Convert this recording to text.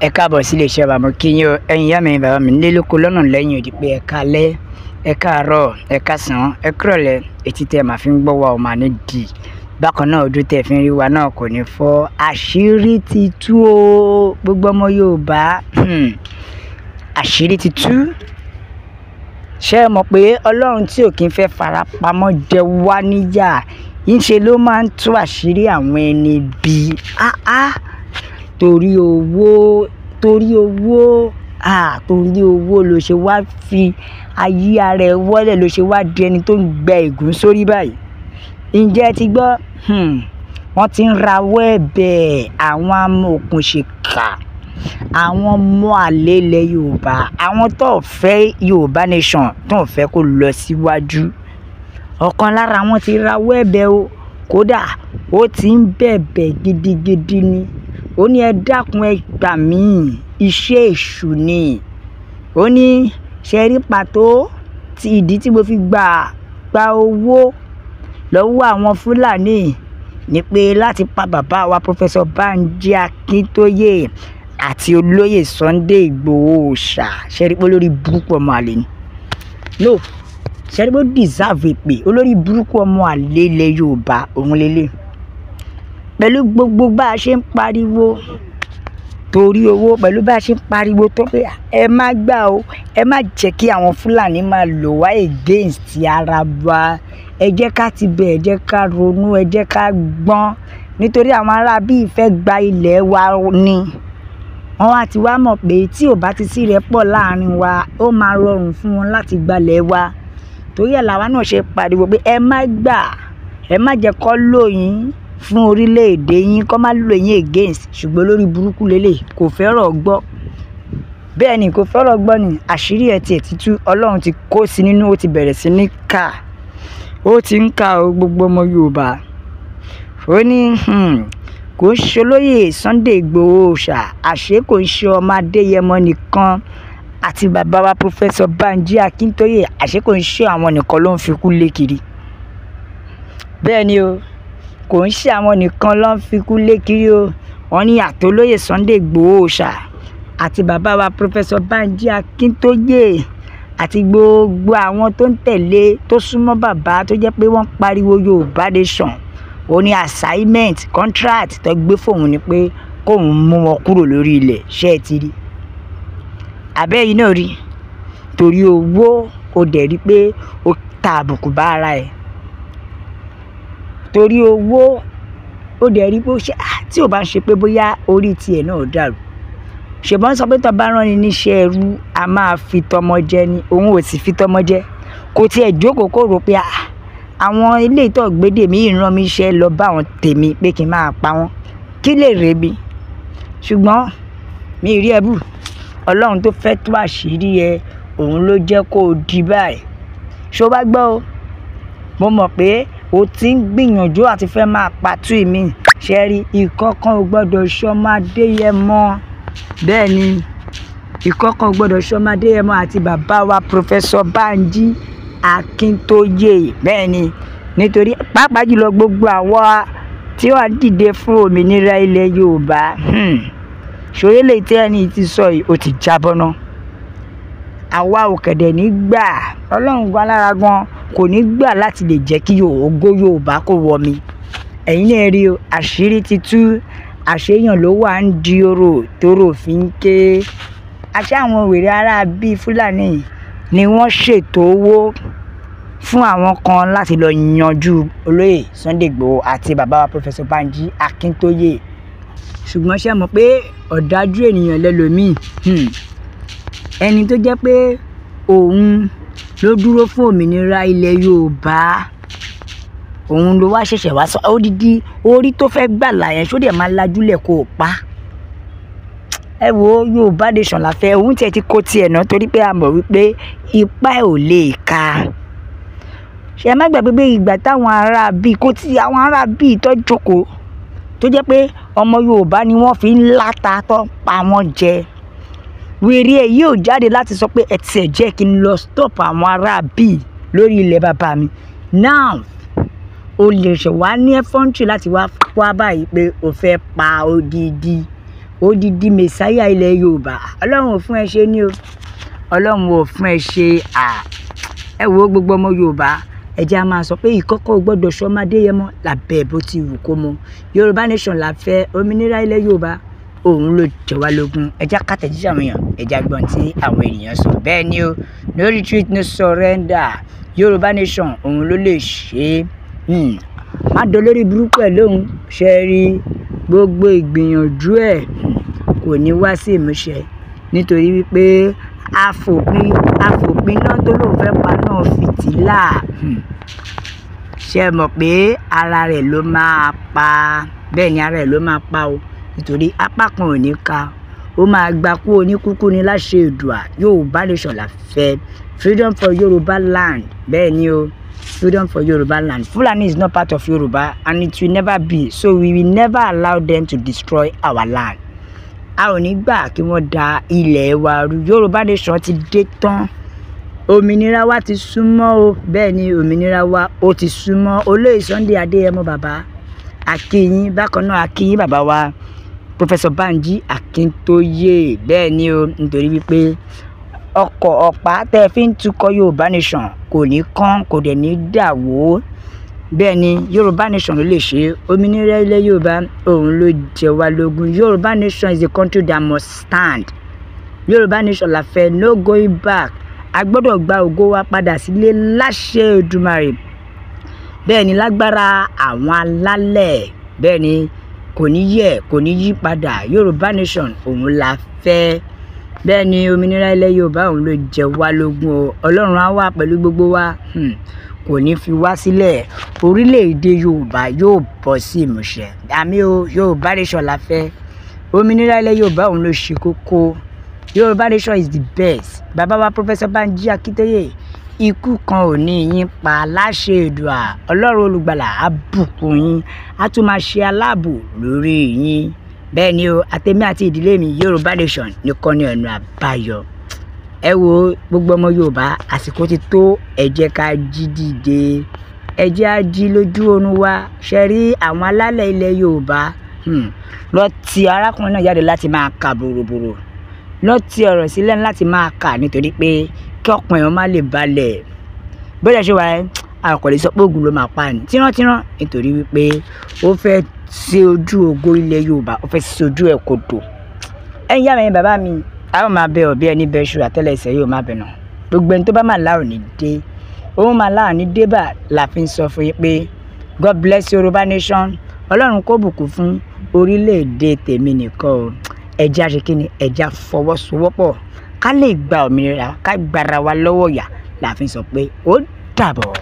Ẹ káàbọ̀ sí iléeṣẹ́ wa. Mo kí yín o, ẹ̀yin ìyá mi, bàbá mi, nílé lóko lọ́nà lẹ́yìn òdì, pé ẹ káalẹ́, ẹ káàárọ̀, ẹ káàsán, ẹ kúrọ̀lẹ́. Etí tẹ́ ẹ máa fi ń gbọ́ wa ò máa ní dì. Bákan náà, ojú tẹ́ ẹ fi ń rí wa náà kò ní fọ́. Àṣírí ti tú o, gbogbo ọmọ Yorùbá. Àṣírí ti tú. Ṣé ẹ mọ̀ pé Ọlọ́run tí ò kí ń fẹ́ farapamọ́ jẹ wá níyà, ńṣe ló máa ń tú àṣírí àwọn ẹni bí? Áá, torí owó, torí owó, ah, torí owó ló ṣe wá fi ayé ara ẹ wọ́lẹ̀, ló ṣe wá di ẹni tó ń gbẹ ègún sórí báyìí. Ǹjẹ́ ẹ ti gbọ́? Wọ́n ti ń rawọ́ ẹ̀bẹ̀ àwọn amòòkùnṣìkà, àwọn ọmọ àlè ilẹ̀ Yorùbá, àwọn tó fẹ́ Yorùbá nation, tó fẹ́ kó lọ síwájú. Ọ̀kan lára wọn ti rawọ́ ẹ̀bẹ̀ o. Kódà ó ti ń bẹ̀bẹ̀ gidigidi ni. Ó ní, "Ẹ dákun, ẹ gbà mí, iṣẹ́ èṣù ni." Ó ní, "Ṣe rí pàtó tí ìdí tí mo fi gbà gba owó lọ́wọ́ àwọn Fúlàní ni pé láti pa bàbá wa Professor Banji Akintoye àti olóyè Sunday Igboho Òòṣà." Ṣe rí pé olórí burúkú ọmọ àlè ni? No, ṣe rí pé ó deserve èpè? Olórí burúkú ọmọ àlè ilẹ̀ Yorùbá òun lélẹ̀. Pẹ̀lú gbogbo bá a ṣe ń pariwo torí owó, pẹ̀lú bá a ṣe ń pariwo tó pé ẹ má gbà o, ẹ má jẹ́ kí àwọn Fúlàní máa lò wá against ara wa, ẹ jẹ́ ká ti bẹ̀, ẹ jẹ́ ká ronú, ẹ jẹ́ ká gbọ́n, nítorí àwọn ará bíi fẹ́ gba ilẹ̀ wa ni. Wọ́n wá ti wá mọ̀ pé tí ò bá ti sí ìrẹ́pọ̀ láàrin wa, ó máa rọrùn fún wọn láti gbalẹ̀ wa. Torí ẹ̀ làwa náà ṣe pariwo pé ẹ má gbà, ẹ má jẹ́ kó lò yín fún orílẹ̀-èdè yín, kó má lò yín against. Ṣùgbọ́n lórí burúkú lélẹ̀, kò fẹ́ràn gbọ́. Bẹ́ẹ̀ ni, kò fẹ́ràn gbọ́ ni. Àṣírí ẹ̀ tiẹ̀ ti tú. Ọlọ́run ti kó sí nínú, ó ti bẹ̀rẹ̀ sí ní kà. Ó ti ń kà o, gbogbo ọmọ Yorùbá. Ó ní kò ń ṣe olóyè Sunday Igboho Òòṣà, àṣé kò ń ṣe ọmọ Adéyẹmọ nìkan àti bàbá wa Professor Banji Akintoye, àṣé kò ń ṣe àwọn nìkan ló ń fi kú lé kiri. Bẹ́ẹ̀ ni o, kò ń ṣe àwọn nìkan ló ń fi kú lé kiri o. Wọ́n ní àtolóyè Sunday Igboho Òòṣà àti bàbá wa Professor Banji Akintoye àti gbogbo àwọn tó ń tẹ̀lé, tó súnmọ́ bàbá, tó jẹ́ pé wọ́n pariwo Yorùbá nation, ó ní assignment contract tó gbé fóun ni pé kóun mú wọn kúrò lórí ilẹ̀. Ṣé ẹ ti rí? Àbẹ́ yìí náà rí? Torí owó, ó dẹ̀ rí pé ó ta àbùkù bá ara ẹ̀. Torí owó, ó dẹ̀ rí pé ó ṣe tí ò bá ń ṣe pé bóyá orí tiẹ̀ náà dàrú. Ṣùgbọ́n sọ pé tó bá rán ni níṣẹ́ ẹrú, a máa fi tọmọ jẹ ni. Òun ò sì fi tọmọ jẹ. Kò tiẹ̀ jókòó kó rò pé àwọn ilé ìtọ́ gbédè mi ìran mi iṣẹ́ lọ bá àwọn tèmi pé kí n máa pa wọ́n. Kí lè rè mi? Ṣùgbọ́n mi rí ẹbù. Ọlọ́run tó fẹ́ tú àṣírí ẹ, òun ló jẹ́ kó o di báyìí. Ṣé o bá gbọ́ o? Mo mọ̀ pé o ti ń gbìyànjú àti fẹ́ máa patú ìmí. Ṣé rí, ìkọ̀kan ò gbọdọ̀ ṣọmọ Adéyẹmọ. Bẹ́ẹ̀ ni, ìkọ̀kan ò gbọdọ̀ ṣọmọ Adéyẹmọ àti bàbá wa Professor Banji Akintoye. Bẹ́ẹ̀ ni, nítorí pàápàá jùlọ gbogbo àwa tí wàá dìde fún òmìnira ilẹ̀ Yorùbá. Ṣòro lè tí ẹni tí sọ yìí, ó ti jábọ́ ná. Àwa ò kẹ̀dẹ̀ ní gbà. Ọlọ́run gan alára gan kò ní gbà láti lè jẹ́ kí ògo Yorùbá kó wọ mi. Ẹ̀yin náà rí o, àṣírí ti tú. Àṣeyàn ló wà ń di orò tóró fi ń ké. Àṣé àwọn wèrè ará bíi Fúlàní ni wọ́n ṣètò owó fún àwọn kan láti lọ yanjú olóyè Sunday Igboho àti bàbá wa Professor Banji Akintoye. Ṣùgbọ́n ṣé mọ̀ pé ọ̀dájú ènìyàn lẹ́lòmíì? Ẹni tó jẹ́ pé òun ló dúró fún òmìnira ilẹ̀ Yorùbá, òun ló wá ṣẹ̀ṣẹ̀ wá sọ odidi orí tó fẹ́ gbà là yẹn, ṣó dẹ̀ máa lajúlẹ̀ kó o pa. Ẹ wo, Yorùbá nation la fẹ́. Òun tiẹ̀ ti kó tiẹ̀ náà torí pé a mọ̀ wípé ipá ẹ̀ ò lè ka. Ṣé ẹ má gbàgbé pé ìgbà táwọn ará bíi kó tí àwọn ará bíi tó jókòó, tó jẹ́ pé ọmọ Yorùbá ni wọ́n fi ń láta tó pa wọ́n jẹ, wèrè ẹ̀ yóò jáde láti sọ pé ẹ tiẹ̀ jẹ́ kí n lọ stop àwọn ará bíi lórí ilẹ̀ bàbá mi. Now o lè ṣe wá ní effrontery láti wá wá báyìí pé o fẹ́ pa odidi Odidi mẹ̀sáyà ilẹ̀ Yorùbá, Ọlọ́run ò fún ẹ ṣe ní o, Ọlọ́run ò fún ẹ ṣe. Ẹ wo gbogbo ọmọ Yorùbá, ẹ jẹ́ a máa sọ pé ìkọ́kọ́ ò gbọ́dọ̀ ṣọmọ Adéyẹmọ lábẹ́ bó ti wù kó mọ. Yorùbá nation la fẹ́, òmìnira ilẹ̀ Yorùbá òun ló jẹ wá lógún. Ẹ jẹ́ ká tẹ̀jíṣẹ́ àwọn èèyàn, ẹ jẹ́ gbọ́n tí àwọn ènìyàn sọ. Bẹ́ẹ̀ ni o, no retreat, no surrender. Yorùbá nation òun ló lè ṣe é. Má dolórí burúkú ẹ̀ lóhùn, ṣe rí gbogbo ìgbìyànjú ẹ̀ kò ní wá sí ìmúṣẹ, nítorí wípé àfòpin náà tó lóun fẹ́ pa náà fìtílà. Ṣé ẹ mọ̀ pé ara rẹ̀ ló máa pa? Bẹ́ẹ̀ ni, ara rẹ̀ ló máa pa o, nítorí apá kan ò ní ka, ó máa gba kú oníkúkú ni láṣẹ Èdùà. Yorùbá nation la fẹ́, freedom for Yorùbá land. Bẹ́ẹ̀ ni o, freedom for Yorùbá land. Fulani is not part of Yorùbá and it will never be, so we will never allow them to destroy our land. A ò ní gbà kí wọ́n da ilẹ̀ wa rú. Yorùbá nation ti dé tán, òmìnira wa ti súnmọ́ o. Bẹ́ẹ̀ ni, òmìnira wa ó ti súnmọ́. Olóyè Sunday Adéyẹmọ bàbá, akínyín. Bákan náà akínyín bàbá wa Professor Banji Akíntóyè. Bẹ́ẹ̀ ni o, nítorí wípé ọkọ̀ ọ̀pá tẹ́ ẹ fi ń tukọ̀ Yorùbá nation kò ní kán, kò dẹ̀ ní dà wó. Bẹ́ẹ̀ ni, Yorùbá nation ló lè ṣe. Òmìnira ilẹ̀ Yorùbá òun ló jẹ wá lógún. Yorùbá nation is a country that must stand. Yorùbá nation la fẹ́, no going back. A gbọ́dọ̀ gba ògo wa padà sílé láṣẹ Èdùmàrè. Bẹ́ẹ̀ ni, lágbára àwọn alálẹ̀. Bẹ́ẹ̀ ni, kò ní yẹ̀, kò ní yí padà. Yorùbá nation òun la fẹ́. Bẹ́ẹ̀ ni, òmìnira ilẹ̀ Yorùbá òun ló jẹ wá lógún o. Ọlọ́run á wà pẹ̀lú gbogbo wa, kò ní fi wá sílẹ̀. Orílẹ̀-èdè Yorùbá yóò bọ́ sí ìmúṣẹ. Àmín o. Yorùbá nation la fẹ́, òmìnira ilẹ̀ Yorùbá òun ló ṣe kókó. Yorùbá nation is the best. Bàbá wa Professor Banji Akíntóyè, ikú kan ò ní yín pa láṣẹ Èdùà. Ọlọ́run olùgbàlà á bùkún yín, á tún máa ṣe aláàbò lórí yín. Bẹ́ẹ̀ ni o, àtẹ̀mí àti ìdílé mi, Yorùbá nation nìkan ní ọ̀nà àbáyọ. Ẹ wo gbogbo ọmọ Yorùbá, àsìkò ti tó, ẹ jẹ́ ká jí dìde, ẹ jẹ́ á jí lójú oorun wa. Ṣe rí àwọn alálẹ̀ ilẹ̀ Yorùbá lọ ti arákùnrin náà jáde láti máa kà bòròbòrò, lọ ti ọ̀rọ̀ sílẹ̀ láti máa kà, nítorí pé kí ọkùnrin má lè balẹ̀. Bóyá ṣe wà ẹ́, a kò lè sọ pé ògùn ló máa pa ní tírántírán, nítorí wípé ó fẹ́ ṣe ojú ògo ilẹ̀ Yorùbá, ó fẹ́ ṣe ojú ẹ̀ kodò. Ẹ̀yin ìyá mi, ẹ̀yin bàbá mi, a ó máa bẹ ọ̀bẹ ẹni bẹ ṣu àtẹ́lẹsẹ̀ yóò máa bẹ̀ nà. Gbogbo ẹni tó bá máa lá òní dé, òun máa lá òní dé bá la fi ń sọ fún yín pé God bless Yorùbá nation. Ọlọ́run kó bùkún fún orílẹ̀-èdè tèmi nìkan o. Ẹ jẹ́ á ṣe kí ni? Ẹ jẹ́ á fọwọ́sowọ́pọ̀ ká lè gba òmìnira, ká gbára wa lọ́wọ́ ìyà la fi ń sọ pé ó dàbọ̀.